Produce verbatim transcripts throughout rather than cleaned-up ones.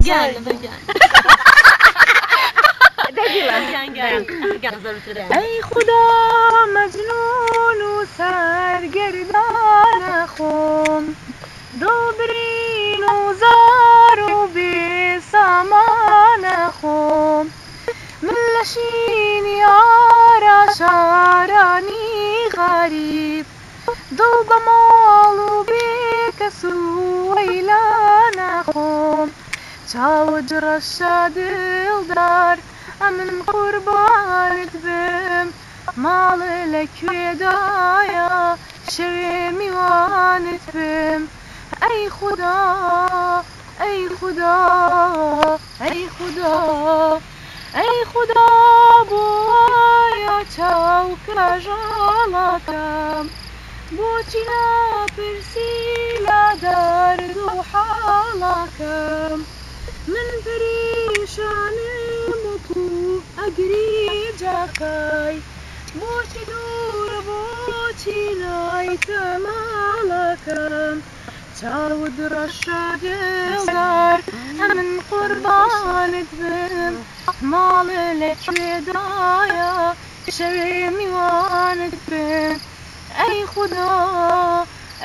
Gel, gel. Gel, gel. Gel. Ey Xuda, mecnûn û sergerdana xwe, dilbirîn û zar û bêsamana xwe, min leşîn yara şaranî xerîb, dil be mal û bê kes û weylana xwe. Çaw di reşa dildar, em min qurbanit bim. Mal li kê daya, şevê mîwanit bim. Ey Xuda, ey Xuda, ey Xuda, ey Xuda, bo aya çaw kajalakam. Boçî napirsî la derd û halakem. Min perîşanim û ku egirî cakay. Boçî dûr, boçî nay temalakem. Çaw di reşa dildar, em min qurbanit bim. Mal li kê daya, şevê mîwanit bim. Ey Xuda,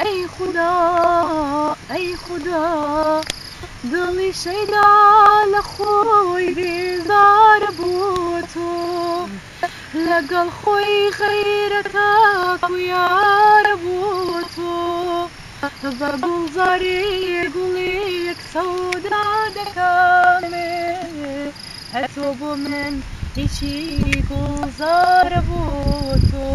ey Xuda, ey Xuda. Dilî şeyda li xwe bêzar bû to. Legel xwe xeyreta ku yar bû to. Ve gulzarê gulêk sewda deka min. Heto bo min hîçî gulzar bû to.